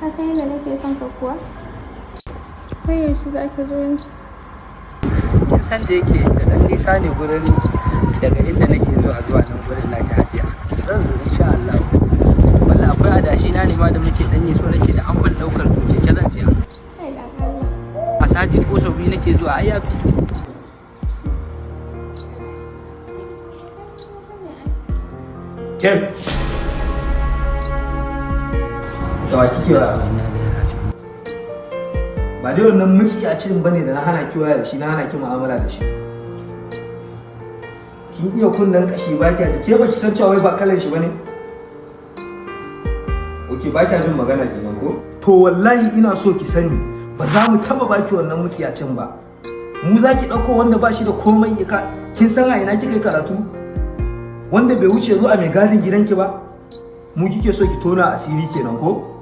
Ka san yadda nake son ka kuwa? Wai yaushe za ka zo ne? Kin san da yake da dan nisa ne gurin daga inda nake zuwa zuwa nan gurin naki, Hajiya. Zan zo insha Allah. Wallahi akwai adashi na ne ma da muke dan yi, so nake da an ban daukar to keke zan siya. Ai dan Allah. A sati ko sau 2 nake zuwa, ai yafi. Ke! Da wa kike waya? Ba dai wannan mutsiyacin bane da na hana ki waya da shi, na hana ki mu'amala da shi. Kin iya kunnen kashi, ba kya ji. Ke baki san cewa wai ba kalan shi bane? Okay, ba kya jin magana kenan ko? To wallahi ina so ki sani, ba za mu taba baki wannan mutsiyacin ba. Mu za ki ɗauko wanda ba shi da komai ya ka kin san a ina kika yi karatu? Wanda bai wuce zuwa mai gadin gidanki ba? Mu kike so ki tona asiri kenan ko?